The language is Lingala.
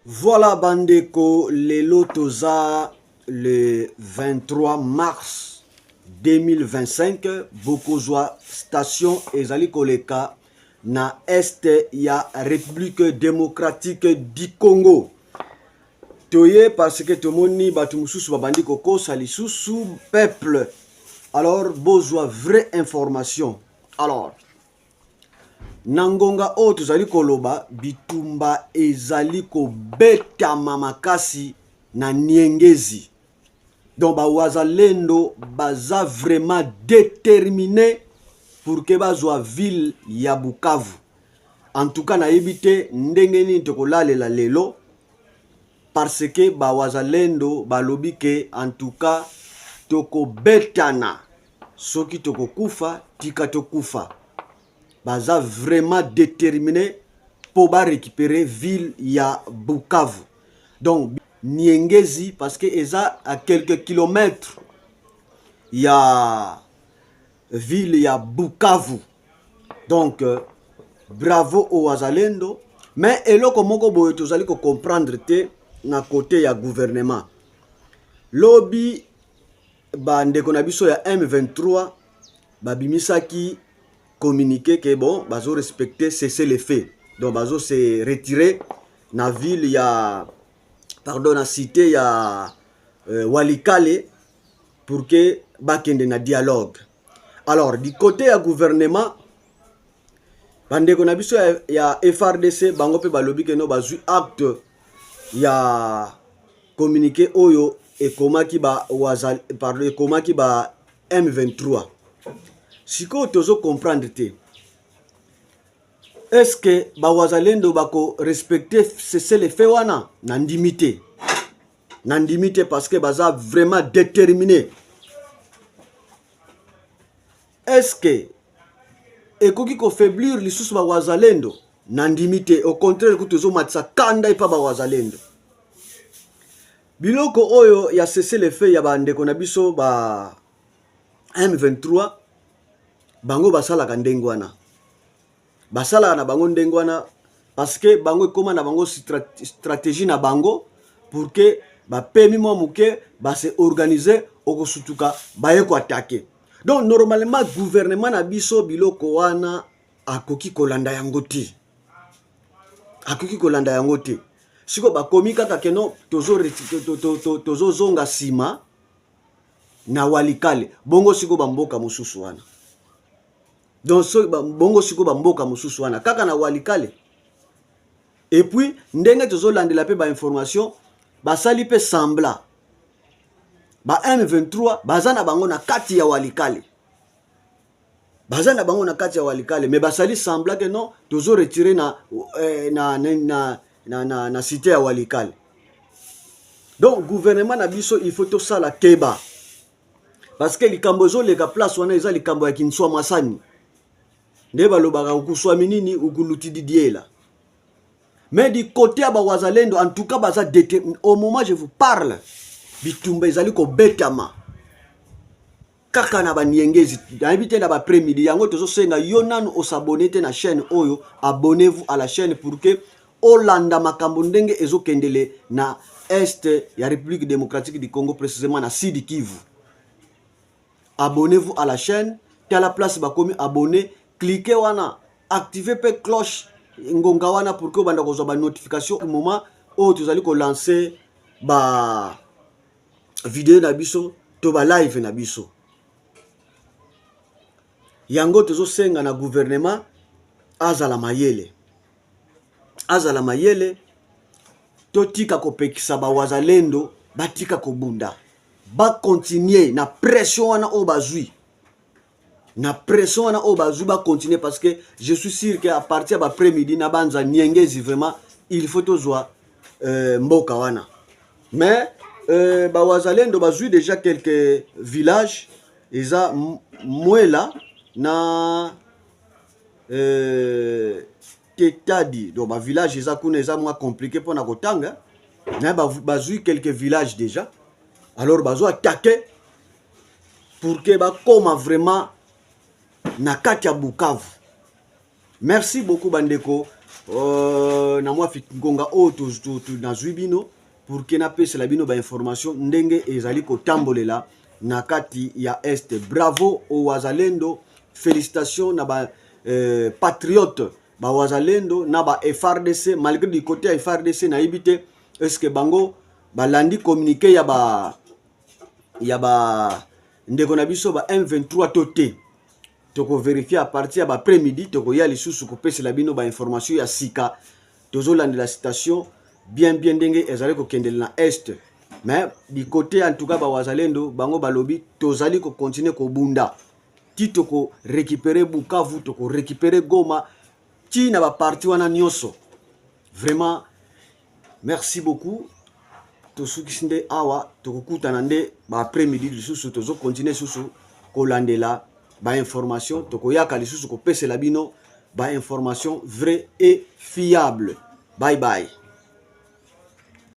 Voilà bandeko, lelo toza le 23 mars 2025, bokozwa station ezali koleka na est ya République démocratique du Congo. Toye parce que tomoni bato mosusu babandi kokosa lisusu peuple. Alors bozwa vraie information. Alors na ngonga oyo tozali koloba, bitumba ezali kobetama makasi na Niengezi. Donc bawazalendo baza vraiment déterminé pour que bazwa ville ya Bukavu. En tout cas nayebi te ndenge nini tokolalela lelo, parce que bawazalendo balobi ke en tout cas tokobetana, soki tokokufa tika tokufa. Baza vraiment déterminé mpo barécupérer ville ya Bukavu, donc Niengezi, parce que eza à quelques kilomètres ya ville ya Bukavu. Donc bravo au wazalendo. Mais eloko moko boye tozali kocomprendre te na côté ya gouvernement. Lobi bandeko na biso ya M23 babimisaki communiqué ke bon, bazo respecter cessez-le-feu, donc bazo se retirer na ville ya, pardon, na cité ya Walikale pour que bakende na dialogue. Alors du côté ya gouvernement, bandeko na biso ya FARDC, bango mpe balobi ke no, bazwi acte ya communiqué oyo ekomaki ba wazal, pardon, ekomaki ba M23. Sikoyo tozo comprendre te, est ce que bawazalendo bakorespecte cessez-le-feu wana? Nandimi te, nandimi te, parce que baza vraiment déterminé. Est ce que ekoki kofaiblir lisusu bawazalendo? Nandimi te. Au contraire kutu, ezomatisa kanda epa bawazalendo. Biloko oyo ya cessez-le-feu ya bandeko na biso ba M23, bango basalaka ndenge wana, basalaka na bango ndenge wana, parce que bango ekóma na bango stratégie na bango pour que bapemi mwa moke, base organiser, okosutuka baye koattaquer. Donc normalement gouvernement na biso, biloko wana akoki kolanda yango te, akoki kolanda yango te. Sikoyo bakomi kaka ke no, tozozonga nsima na Walikale. Bongo sikoyo bamboka mosusu wana? Donc so, bongo sikoyo bamboka mosusu wana kaka na Walikale? Et puis ndenge tozolandela mpe bainformation, basali mpe semblant, ba M23 baza na bango na kati ya Walikale, baza na bango na kati ya Walikale, mais basali semblant ke non, tozo retirer na cité ya Walikale. Donc gouvernement na biso, il faut tosala keba, parce que likambo ezoleka place wana eza likambo ya kinswa masani. Nde balobaka ukuswami nini ukulutididiela. Mais du côté ya bawazalendo, en tout cas baza déterminé. Au moment je vous parle, bitumba ezali kobetama kaka na baniengezi. Nayebi te, na baprès-midi yango tozosenga yo, nanu os'abonner te na chaîne oyo, abonnez-vous à la chaîne pour que olanda makambo ndenge ezokendele na est ya République démocratique du Congo, précisément na Sud Kivu. Abonnez-vous à la chaîne, tala place bakomi abonné, cliquez wana, active mpe cloche ngonga wana pour que obanda kozwa banotification moment oyo tozali kolancer ba video na biso to ba live na biso. Yango tozosenga na gouvernement azala mayele, azala mayele. Totika kopekisa bawazalendo, batika kobunda, bacontinue na pression wana oyo bazwi, na pression wana oyo bazwi, bacontinue, parce que je suis sûr que à partir ya baprès-midi na banza Niengezi, vraiment il faut tozwa mboka wana. Mais bawazalendo bazwi déjà quelques villages, eza Mwela na Tetadi. Donc bavillage eza kuna, eza mwa compliqué mpona kotanga na. Bazwi quelques villages déjà, alors bazo attaquer pour que bakóma vraiment na kati ya Bukavu. Merci beaucoup bandeko. Na mwa ngonga oyo nazwi bino pour que napesela bino bainformation ndenge ezali kotambolela na kati ya Est. Bravo au Wazalendo, félicitations na ba patriote ba Wazalendo na ba FARDC. Malgré du côté ya FARDC, nayebi te est ce que bango balandi communiqué ya ba ndeko na biso ba M23 to te. Tokovérifier à partir ya baprès midi, tokoya lisusu kopesela bino bainformation ya sika. Tozolandela situation bien bien ndenge ezali kokendela na Est. Mais du côté en tout cas bawazalendo, bango balobi tozali kocontinuer kobunda ti tokorécupérer Bukavu, tokorécupérer Goma, ti na baparti wana nyonso. Vraiment merci beaucoup. Tosukisi nde awa, tokokutana nde baaprès midi lisusu. Tozocontinuer lisusu kolandela bainformation, tokoyaka lisusu kopesela bino bainformation vrai et fiable. Bye bye.